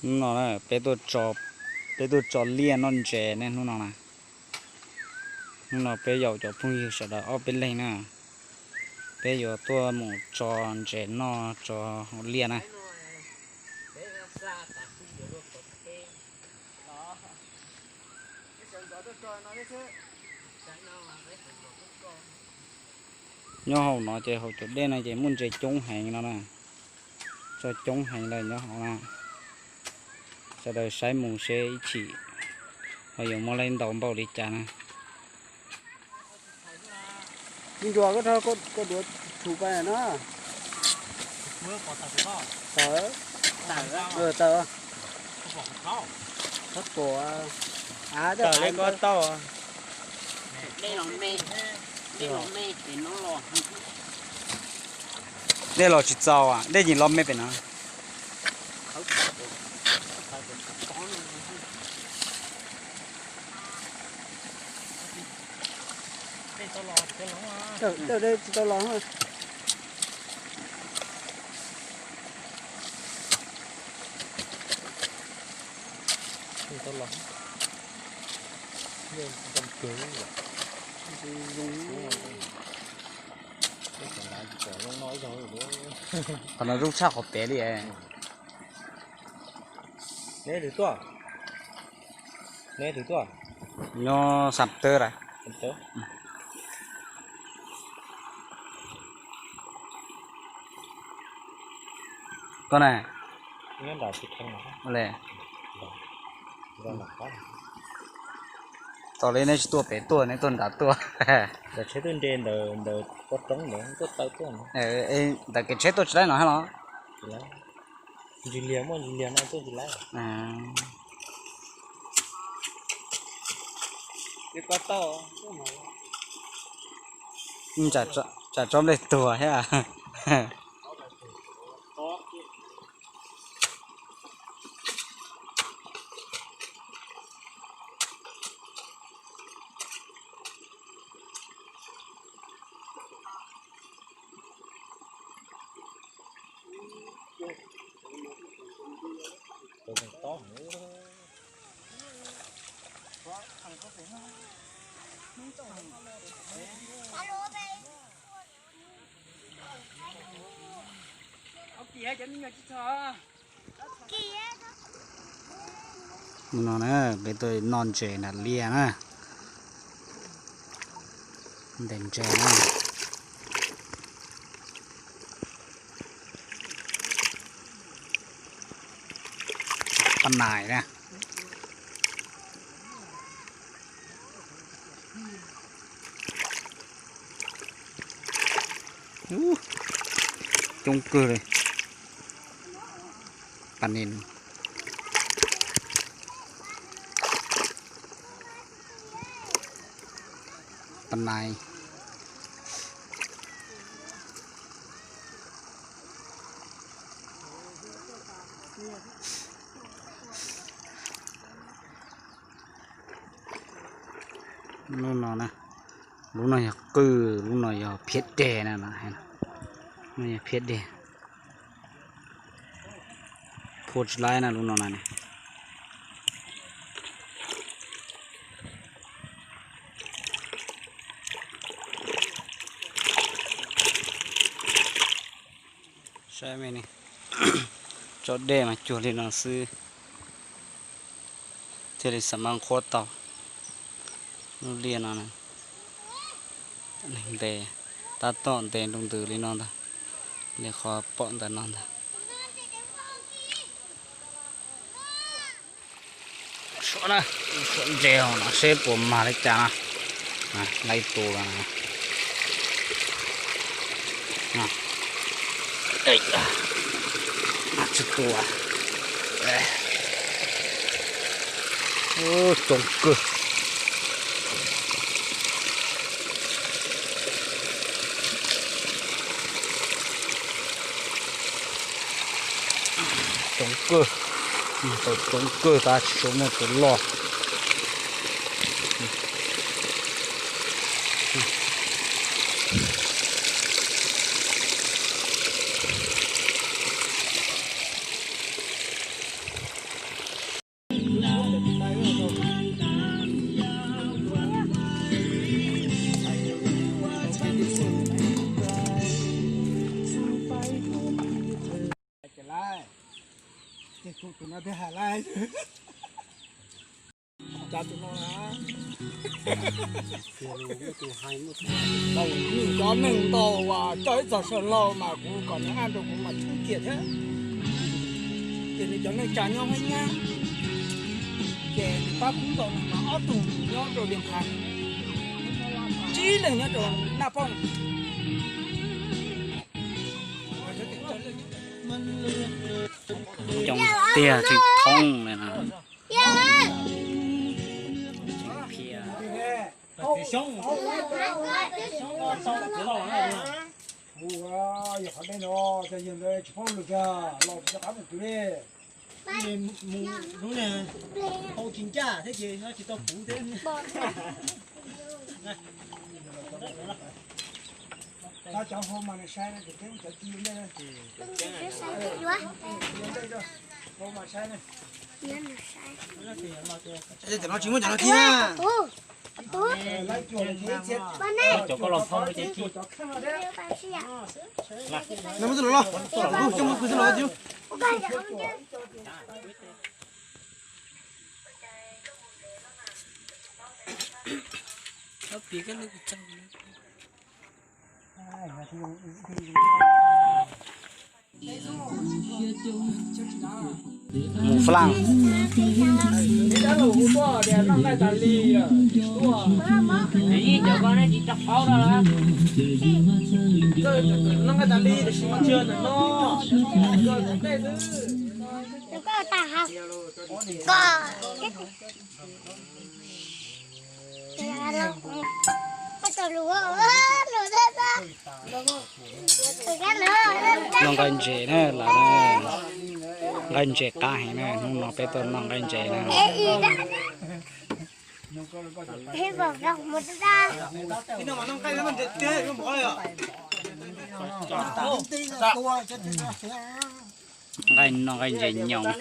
Hnub no na, peb tuaj tso liaj noj ntses ne hnub no na. Hnub no peb yaum cov phooj ywg sawv daws ob peb leeg na, peb yuav tuaj mus tso ntses noj tso hauv liaj na. Nyob hauv no ces hauv cov dej no ces muaj ntses coob heev no na. Tso coob heev lawm nyob hauv na. Sawv daws saib mus seb ib chim ho yuav muaj laib ntau npaum li cas na. Me ntsuag, koj rho koj duav tshum pais na. Tawm, tawm, tawm li koj tau. Dej los tsis txaus, dej nim los me pem no. Tsis tau los. Tsis tau los. Qhov no zoo tshaj qhov pem li. Neb twg tuaj? Neb twg tuaj? Nyob Xam Tawb lawm. Tuaj na. Tos li neb tsis tuaj pem tuaj, neb tuaj nrad tuaj. Ntawm tsheb tuaj nres ntawm pob roob ntawd tuaj taw tuaj. Ntawm kev tsheb tuaj tsis laib no hab los? Ntsis liag muaj ntsis liag no tuaj tsis laib. Tsam tso nplej tuag thiab. Hnub no na peb tuaj noj ntses nram liaj na, ntes ntses na. Pab nais na. Coob kawg li. Pab nis, pab nais. Lub no na, lub no yog qwj, lub no yog phiab deg na. Lub no yog phiab deg, phua tsis laib na lub no na. Saib me ne, tso dej mas cuag li no xwb thiaj li xam maj qhuab tau. Lub liaj no ntes, tab tom ntes nroo ntws li no ntag, li qhov pom ntawm no ntag. Suav na, suav ntses hauv no seb puas mag li cas na. Laib tus lawm. Tsis tua. Coob kawg. Coob kawg, tau coob kawg tab tsis tshua muaj tus loj. Ces kuv tus no twb hais lawm. Cas tus no na, nws cov neeg ntau uas coj ib txog saw laug mas kuv kom nws ab rau kuv mas tshoob kiag thiab. Ces nws cov neeg tsa nyob nyab nyab, ces nws pab kub ntaus nws mas ob tug nyob rau Liam Qha, tsib leeg nyob rau Naj Pooj. Coob tiag tseem thoob li na. Kuv yog qhov deb no, cov yawg ntawd tsis paub lus kiag los tsis rov qab mus kwv li. Mus hnub niag hau tsis ncaj thiab ces tsis tau puv thiab. Tab cov hau mas nws sai no ces peb cov ci ntej. Hau mas sai ne. Cov no tsis muaj cov no ci na. Cov koj los thoob ces ci. Nws muab tuaj los los, coj mus kwv tuaj los tiag. Mus Fab Laj. Noj nqaij ntses na lawm, nqaij ntses qab heev na, hnub no peb tuaj noj nqaij ntses na. Nqaij, noj nqaij ntses nyoos.